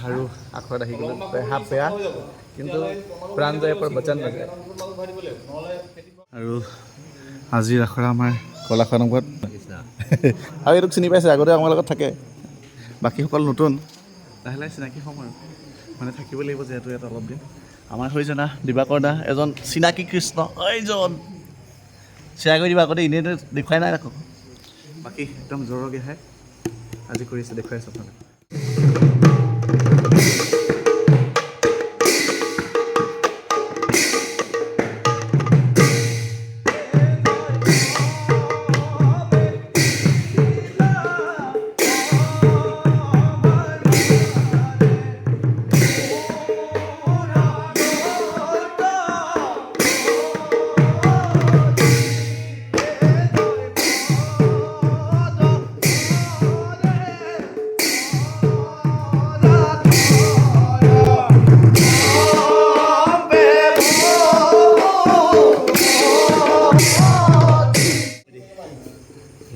আৰু আখৰাত আহি গ'লোঁ। দেহা বেয়া, কিন্তু প্ৰাণ যায় पर বচন নাযায়। আৰু আজিৰ আখৰা আমাৰ কলাখোৱা নামঘৰত। আৰু এইটোক চিনি পাইছে, আগতে আমাৰ লগত থাকে। বাকীসকল নতুন, লাহে লাহে চিনাকি হ'ম আৰু মানে থাকিব লাগিব যিহেতু ইয়াত অলপ দিন। আমাৰ হৈ জানা দিবাকৰ দা এজন চিনাকি কৃষ্ণ, এইজন শ্বেয়াৰ কৰি দিবা আগতে, এনেই দেখুৱাই নাই আকৌ। বাকী একদম জোৰকে আহে আজি কৰিছে, দেখুৱাই আছোঁ আপোনালোকে।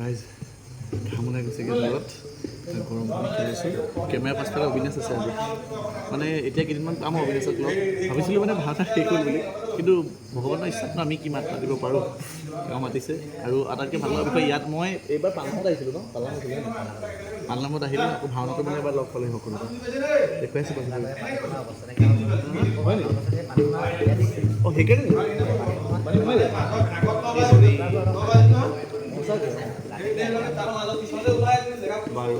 ৰাইজ, ঘাম ওলাই গৈছেগৈ জোৰত। গৰম পানী খাই আছোঁ। কেমেৰা পাছফালে অবিনাশ আছে আজি। মানে এতিয়া কেইদিনমান পাম অবিনাশক লগ। ভাবিছিলোঁ মানে ভাওনা শেষ হ'ল বুলি, কিন্তু ভগৱানৰ ইচ্ছাত আমি কি মাত মাতিব পাৰোঁ, তেওঁ মাতিছে। আৰু আটাইতকৈ ভাল লগা বিষয়, ইয়াত মই এইবাৰ পালনামত আহিছিলোঁ ন, পালনাম আছিলে, পালনামত আহিলোঁ আকৌ ভাওনাটো মানে এবাৰ লগ পালোঁ সকলোকে। দেখুৱাইছোঁ পাছত। হয় নেকি? অঁ, সেইকাৰণে নেকি? পানী সোমাই যায়? সঁচাকৈ? বাৰু।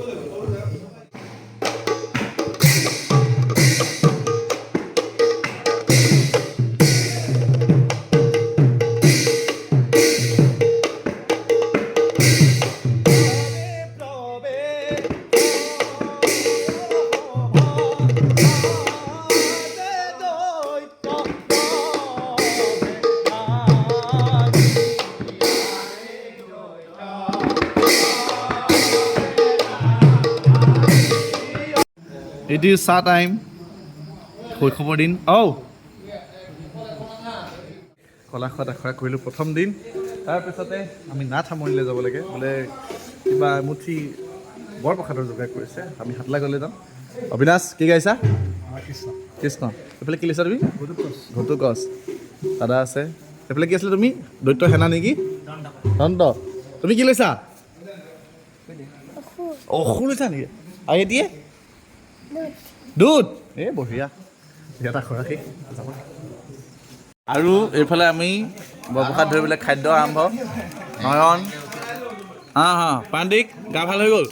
It is চাহ টাইম, শৈশৱৰ দিন। ঔ কলাখোৱাত আখৰা কৰিলোঁ প্ৰথম দিন। তাৰপিছতে আমি নাট সামৰণিলৈ যাব লাগে বোলে, কিবা এমুঠি বৰপ্ৰসাদৰ যোগাৰ কৰিছে। আমি সাতলাগলৈ যাম। অবিনাশ, কি গাইছা? কৃষ্ণ। কৃষ্ণ। এইফালে কি লৈছা তুমি? ঘটুকচ। দাদা আছে। এইফালে কি আছিলে তুমি? দৈত্য সেনা নেকি? দন্ত। তুমি কি লৈছা? অসুৰ লৈছা নেকি? আৰু এতিয়া দুধ। এই বঢ়িয়া, ইয়াত আখৰা শেষ, যাব। আৰু এইফালে আমি বৰপ্ৰসাদ ধৰি পেলাই খাদ্য আৰম্ভ। নয়ন, হা হা, প্ৰান্তিক, গা ভাল হৈ গ'ল?